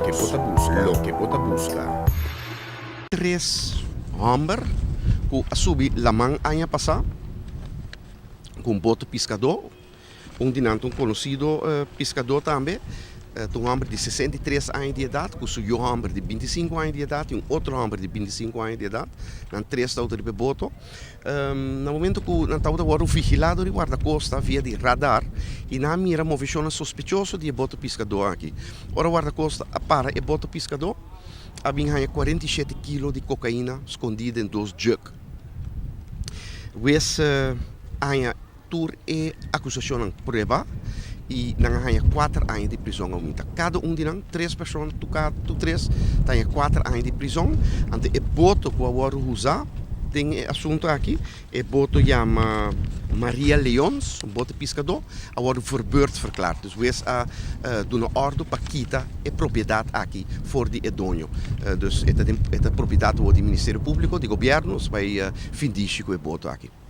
Loke bo ta buska. Loke bo ta buska. Tres hòmber ku a subi laman aña pasá ku un boto piskadó. Un di nan ta un konosido piskadó tambe. Ta un hòmber di 63 aña di edat ku su yu hòmber di 25 aña di edat i un otro hòmber di 25 aña di edat. Nan tres tabata riba e boto. Na momento ku nan tabata wòrdu vigilá dor di wardakosta via di radar i nan a mira moveshonnan sospechoso di e boto piskadó aki. Ora wardakosta a para e boto piskadó, a bin haña 47 kilo di kokaina skondí den dos jug. Wes a haña tur e akusashonnan prueba i nan a haña kuater aña di prizon aumenta. Kada un di nan, tres persona, tur tres ta haña kuater aña di prizon. Anto e boto ku a wòrdu usá den e asuntu aki, e boto yama Maria Leons, un boto piskadó, a wòrdu verbeurd verklaard. Dus wes a duna òrdu pa kita e propiedat aki for di e doño. Dus e ta den e ta propiedat awor di Ministerio Públiko, di gobièrnu, nos bai findishi ku e boto aki.